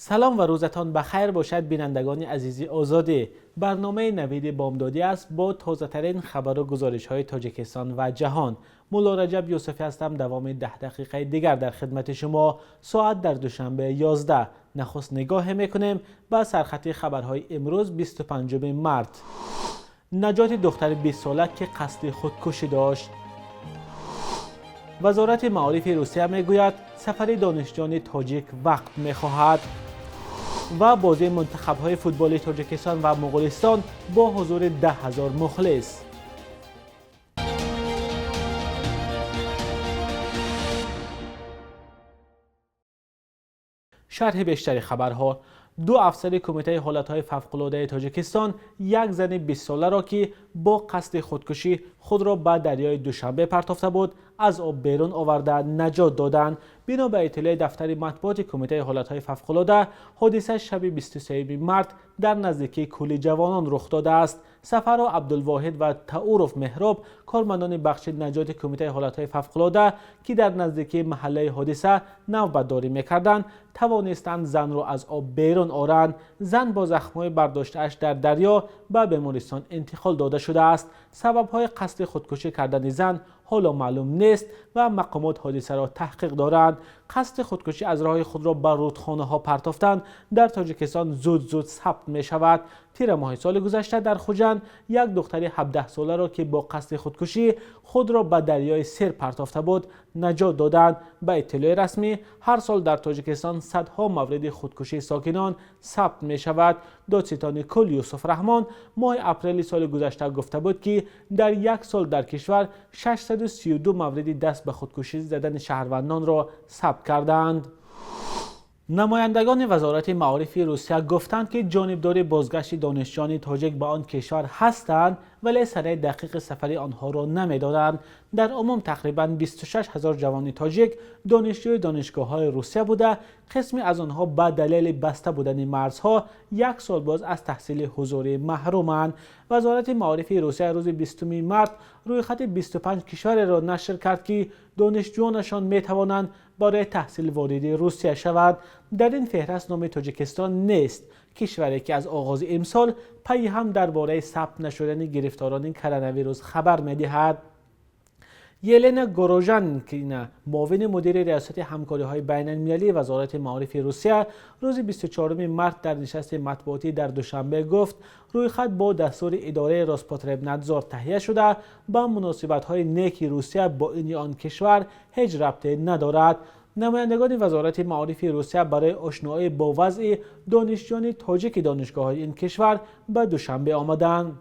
Салом ва рӯзатон ба хайр бошад, бинандагони азизи Озодӣ. Барномаи Навиди Бомдодӣ аст бо тозатарин хабар ва гузоришҳои Тоҷикистон ва ҷаҳон. Мулло Раҷаб Юсуфӣ ҳастам. Давоми 10 дақиқаи дигар дар хидмати шумо. Соат дар Душанбе 11. Нахуст нигоҳе мекунем ба сархати хабарҳои имрӯз, 25 март. Наҷоти духтари 20 сола, ки қасди худкушӣ дошт. Вазорати маорифи Русия мегӯяд, сафари донишҷӯёни тоҷик вақт мехоҳад. Ва бозии мунтахабҳои футболи Тоҷикистон ва Моғулистон бо ҳузури 10 000 мухлис. Шарҳи бештари хабарҳо. Ду афсари Кумитаи ҳолатҳои фавқулодаи Тоҷикистон як зани 20 соларо, ки бо қасди худкушӣ худро ба дарёи Душанбе партофта буд, аз об берун оварда наҷот доданд. Бино ба иттилои дафтари матбуоти Кумитаи ҳолатҳои фавқулода, ҳодиса шаби 23 март дар наздикии кӯли Ҷавонон рух додааст. Сафаров Абдулвоҳид ва Тауров Меҳроб, кормандони бахши наҷоти Кумитаи ҳолатҳои фавқулода, ки дар наздикии маҳаллаи ҳодиса навбатдорӣ мекарданд, тавонистанд занро аз об берун оранд. Зан бо захмҳои бардоштааш дар дарё ба бемористон интиқол дода шудааст. Сабабҳои қасди худкушӣ кардани зан ҳоло маълум нест ва мақомот ҳодисаро таҳқиқ доранд. Қасди худкушӣ аз роҳи худро ба рудхонаҳо партофтан дар Тоҷикистон зуд-зуд сабт мешавад. Тирамоҳи соли гузашта дар Хуҷанд як духтари 17 соларо, ки бо қасди худкушӣ худро ба дарёи Сер партофта буд, наҷот доданд. Ба иттилои расмӣ, ҳар сол дар Тоҷикистон садҳо мавриди худкушии сокинон сабт мешавад. Додситони кул Юсуф Раҳмон моҳи апрели соли гузашта гуфта буд, ки дар як сол дар кишвар 632 мавриди даст ба худкушӣ задани шаҳрвандонро сабт кардаанд. Намояндагони Вазорати маорифи Русия гуфтанд, ки ҷонибдори бозгашти донишҷӯёни тоҷик ба он кишвар ҳастанд, вале санаи дақиқи сафари онҳоро намедонанд. Дар умум тақрибан 26 000 ҷавони тоҷик донишҷӯи донишгоҳҳои Русия буда, қисме аз онҳо ба далели баста будани марзҳо як сол боз аз таҳсили ҳузурӣ маҳруманд. Вазорати маорифи Русия рӯзи 20 март рӯйхати 25 кишвареро нашр кард, ки донишҷӯёнашон метавонанд барои таҳсил вориди Русия шаванд. Дар ин феҳрист номи Тоҷикистон нест, кишваре ки аз оғози имсол пайи ҳам дар бораи сабт нашудани гирифторони коронавирус хабар медиҳад. Елена Горожанкина, муовини мудири риёсати ҳамкориҳои байналмилалии Вазорати маорифи Русия, рӯзи 24 март дар нишасти матбуотӣ дар Душанбе гуфт, рӯйхат бо дастури идораи Роспотребнадзор таҳия шуда, ба муносибатҳои неки Русия бо ин ё он кишвар ҳеҷ рабте надорад. Намояндагони Вазорати маорифи Русия барои ошноӣ бо вазъи донишҷӯёни тоҷики донишгоҳҳои ин кишвар ба Душанбе омаданд.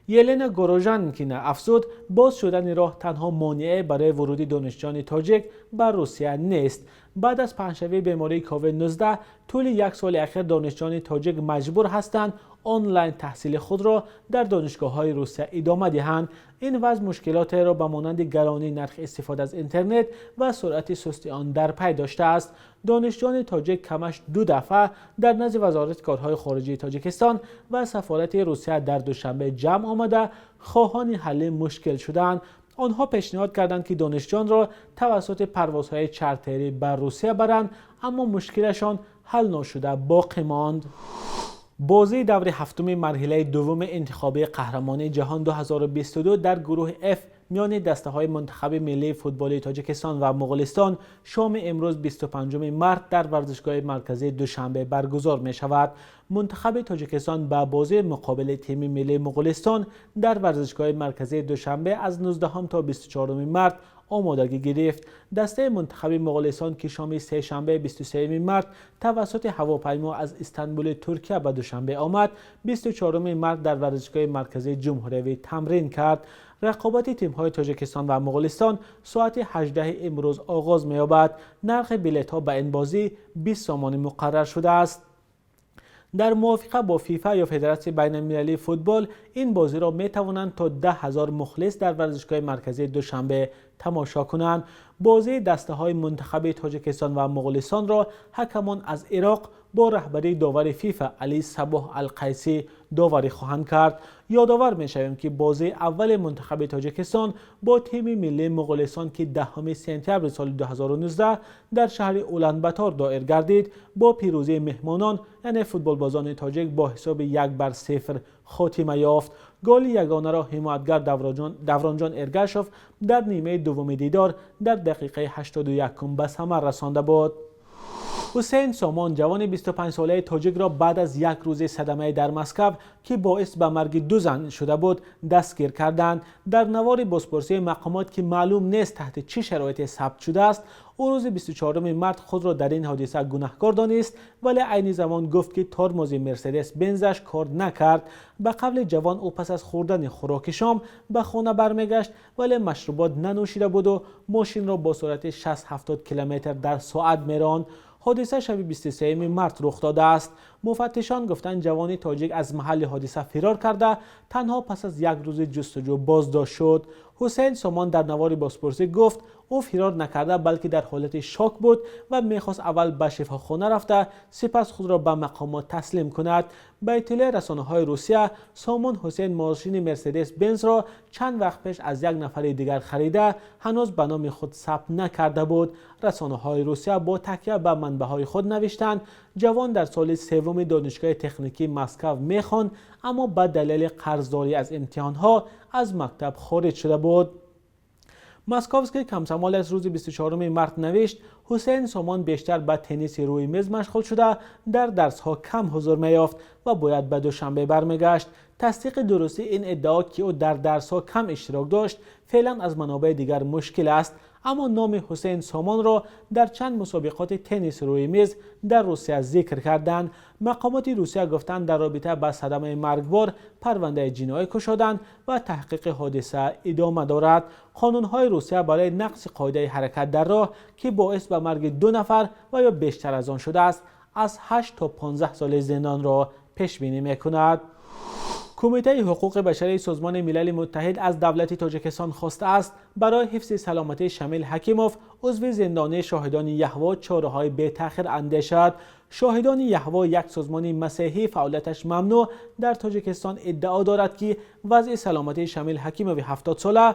Елена Горожанкина афзуд, боз шудани роҳ танҳо монеае барои вуруди донишҷӯёни тоҷик ба Русия нест. Баъд аз паҳншавии бемории COVID-19 тӯли як соли ахир донишҷӯёни тоҷик маҷбур ҳастанд онлайн таҳсили худро дар донишгоҳҳои Русия идома диҳанд. Ин вазъ мушкилотеро ба монанди гаронии нархи истифода аз интернет ва суръати сусти он дар пай доштааст. Донишҷӯёни тоҷик камаш ду дафъа дар назди Вазорати корҳои хориҷии Тоҷикистон ва сафорати Русия дар Душанбе ҷамъ омада, хоҳони ҳалли мушкил шуданд. Онҳо пешниҳод карданд, ки донишҷӯёнро тавассути парвозҳои чартерӣ ба Русия баранд, аммо мушкилашон ҳал ношуда боқӣ монд. Бозии даври ҳафтуми марҳилаи дуввуми интихобии қаҳрамонии ҷаҳон 2022 дар гурӯҳи F миёни дастаҳои мунтахаби миллии футболи Тоҷикистон ва Моғулистон шоми имрӯз, 25 март, дар варзишгоҳи марказии Душанбе баргузор мешавад. Мунтахаби Тоҷикистон ба бозии муқобили тими миллии Моғулистон дар варзишгоҳи марказии Душанбе аз 19 то 24 март омодагӣ гирифт. Дастаи мунтахаби Моғулистон, ки шоми сешанбе 23 март тавассути ҳавопаймо аз Истанбули Туркия ба Душанбе омад, 24 март дар варзишгоҳи марказии ҷумҳуриявӣ тамрин кард. Рақобати тимҳои Тоҷикистон ва Моғулистон соати 18 имрӯз оғоз меёбад. Нархи билетҳо ба ин бозӣ 20 сомонӣ муқаррар шудааст. Дар мувофиқа бо ФИФА ё Федератсияи байналмилалии футбол, ин бозиро метавонанд то 10 000 мухлис дар варзишгоҳи марказии Душанбе тамошо кунанд. Бозии дастаҳои мунтахаби Тоҷикистон ва Моғулистонро ҳакамон аз Ироқ бо раҳбарии довари ФИФА Али Сабоҳ Алқайсӣ Доварӣ хоҳанд кард. Ёдовар мешавем, ки бозии аввали мунтахаби Тоҷикистон бо тими миллии Муғулистон, ки 10 сентябри соли 2019 дар шаҳри Улан-Батор доир гардид, бо пирӯзии меҳмонон, яъне футболбозони тоҷик, бо ҳисоби 1-0 хотима ёфт. Голи ягонаро ҳимоятгар Давронҷон Эргашов дар нимаи дуввуми дидор дар дақиқаи 81 ба самар расонда буд. Ҳусейн Сомон, ҷавони 25-солаи тоҷикро баъд аз як рӯзи садамае дар Москав, ки боис ба марги ду зан шуда буд, дастгир карданд. Дар навори бозпурсии мақомот, ки маълум нест таҳти чӣ шароите сабт шудааст, ӯ рӯзи 24 март худро дар ин ҳодиса гунаҳкор донист, вале айни замон гуфт, ки тормози Мерседес Бензаш кор накард. Ба қавли ҷавон, ӯ пас аз хӯрдани хӯроки шом ба хона бармегашт, вале машрубот нанӯшида буду мошинро бо суръати 60-70 километр дар соат меронд. Ҳодиса шаби 23 март рух додааст. Муфаттишон гуфтанд, ҷавони тоҷик аз маҳалли ҳодиса фирор карда, танҳо пас аз як рӯзи ҷустуҷӯ боздошт шуд. Ҳусейн Сомон дар навори бозпурсӣ гуфт, ӯ фирор накарда, балки дар ҳолати шок буд ва мехост аввал ба шифохона рафта, сипас худро ба мақомот таслим кунад. Ба иттилои расонаҳои Русия, Сомон Ҳусейн мошини Мерседес Бензро чанд вақт пеш аз як нафари дигар харида, ҳанӯз ба номи худ сабт накарда буд. Расонаҳои Русия бо такя ба манбаъҳои худ навиштанд, ҷавон дар соли севуми Донишгоҳи техникии Москав мехонд, аммо ба далели қарздорӣ аз имтиҳонҳо аз мактаб хориҷ шуда буд. Московский Комсомолец рӯзи 24 март навишт, Ҳусейн Сомон бештар ба тенниси рӯи мез машғул шуда, дар дарсҳо кам ҳузур меёфт ва бояд ба Душанбе бармегашт. Тасдиқи дурустии ин иддао, ки ӯ дар дарсҳо кам иштирок дошт, феълан аз манобеи дигар мушкил аст, аммо номи Ҳусейн Сомонро дар чанд мусобиқоти теннис рӯи мез дар Русия зикр карданд. Мақомоти Русия гуфтанд, дар робита ба садамаи маргбор парвандаи ҷиноӣ кушоданд ва таҳқиқи ҳодиса идома дорад. Қонунҳои Русия барои нақси қоидаи ҳаракат дар роҳ, ки боис ба марги ду нафар ва ё бештар аз он шудааст, аз 8 то 15 соли зиндонро пешбинӣ мекунад. Кумитаи ҳуқуқи башарии Созмони Милали Муттаҳид аз давлати Тоҷикистон хостааст, барои ҳифзи саломатии Шамил Ҳакимов, узви зиндонии Шоҳидони Яҳво, чораҳои бетаъхир андешад. Шоҳидони Яҳво, як созмони масеҳӣ, фаъолияташ мамнӯъ дар Тоҷикистон, иддао дорад, ки вазъи саломатии Шамил Ҳакимови 70-сола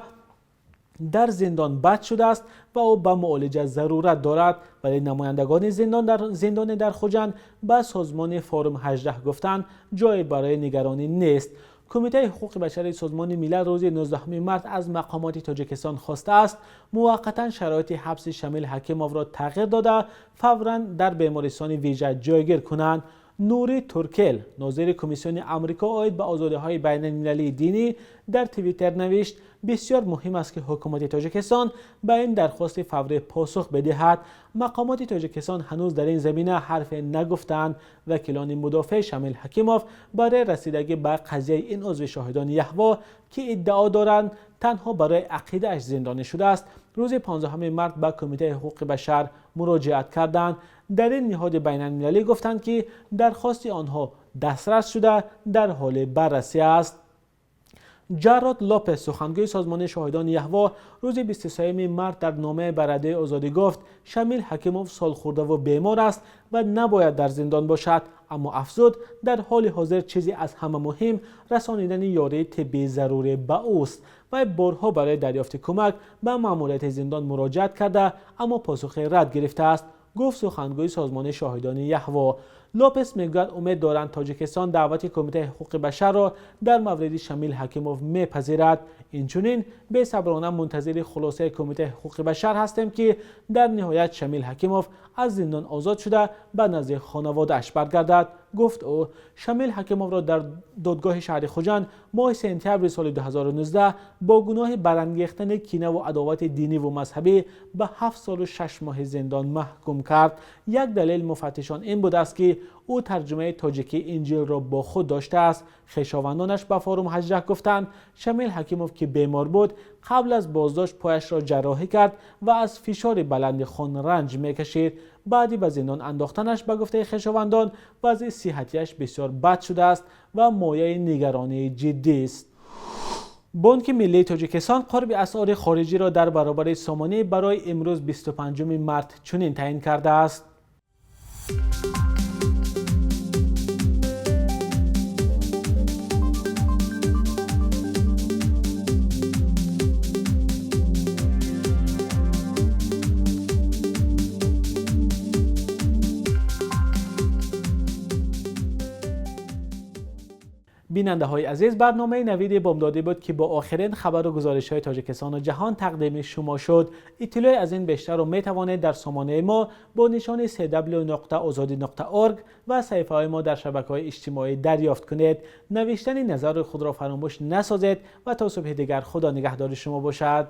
дар зиндон бад шудааст ва ӯ ба муолиҷа зарурат дорад, вале намояндагони зиндоне дар Хуҷанд ба созмони Форум 18 гуфтанд, ҷое барои нигаронӣ нест. Кумитаи ҳуқуқи башарии Созмони Милал рӯзи 19 март аз мақомоти Тоҷикистон хостааст, муваққатан шароити ҳабси Шамил Ҳакимовро тағйир дода, фавран дар бемористони вижа ҷойгир кунанд. Нури Туркел, нозири Комиссиони Амрико оид ба озодиҳои байналмилалии динӣ, дар Твиттер навишт, бисёр муҳим аст, ки ҳукумати Тоҷикистон ба ин дархости фаврӣ посух бидиҳад. Мақомоти Тоҷикистон ҳанӯз дар ин замина ҳарфе нагуфтаанд. Вакилони мудофеъ Шамил Ҳакимов барои расидагӣ ба қазияи ин узви Шоҳидони Яҳво, ки иддао доранд танҳо барои ақидааш зиндонӣ шудааст, рӯзи 15 март ба Кумитаи ҳуқуқи башар муроҷиат карданд. Дар ин ниҳоди байналмилалӣ гуфтанд, ки дархости онҳо дастрас шуда, дар ҳоли баррасӣ аст. Ҷарод Лопес, сухангӯи созмони Шоҳидони Яҳво, рӯзи 23 март дар номае ба Радиои Озодӣ гуфт, Шамил Ҳакимов солхӯрдаву бемор аст ва набояд дар зиндон бошад, аммо афзуд, дар ҳоли ҳозир чизе аз ҳама муҳим расонидани ёрии тиббии зарурӣ ба ӯст. Вай борҳо барои дарёфти кӯмак ба маъмурияти зиндон муроҷиат карда, аммо посухи рад гирифтааст, гуфт сухангӯи созмони Шоҳидони Яҳво. Лопес мегӯяд, умед доранд, Тоҷикистон даъвати Кумитаи ҳуқуқи башарро дар мавриди Шамил Ҳакимов мепазирад. Инчунин бесаброна мунтазири хулосаи Кумитаи ҳуқуқи башар ҳастем, ки дар ниҳоят Шамил Ҳакимов аз зиндон озод шуда, ба назди хонаводааш баргардад, гуфт ӯ. Шамил Ҳакимовро дар додгоҳи шаҳри Хуҷанд моҳи сентябри соли 2019 бо гуноҳи барангехтани кинаву адовати диниву мазҳабӣ ба 7 солу 6 моҳи зиндон маҳкум кард. Як далел муфаттишон ин будааст, ки ӯ тарҷумаи тоҷикии Инҷилро бо худ доштааст. Хешовандонаш ба Форум 18 гуфтанд, Шамил Ҳакимов, ки бемор буд, қабл аз боздошт пояшро ҷарроҳӣ кард ва аз фишори баланди хун ранҷ мекашид. Баъди ба зиндон андохтанаш, ба гуфтаи хешовандон, вазъи сиҳатияш бисёр бад шудааст ва мояи нигаронии ҷиддист. Бонки миллии Тоҷикистон қурби асъори хориҷиро дар баробари сомонӣ барои имрӯз, 25 март, чунин таъин кардааст. Бинандаҳои азиз, барномаи Навиди Бомдодӣ буд, ки бо охирин хабару гузоришҳои Тоҷикистону ҷаҳон тақдими шумо шуд. Иттилои аз ин бештарро метавонед дар сомонаи мо бо нишони cw.ozodi.org ва саҳифаҳои мо дар шабакаҳои иҷтимоӣ дарёфт кунед. Навиштани назари худро фаромӯш насозед ва то субҳи дигар Худо нигаҳдори шумо бошад.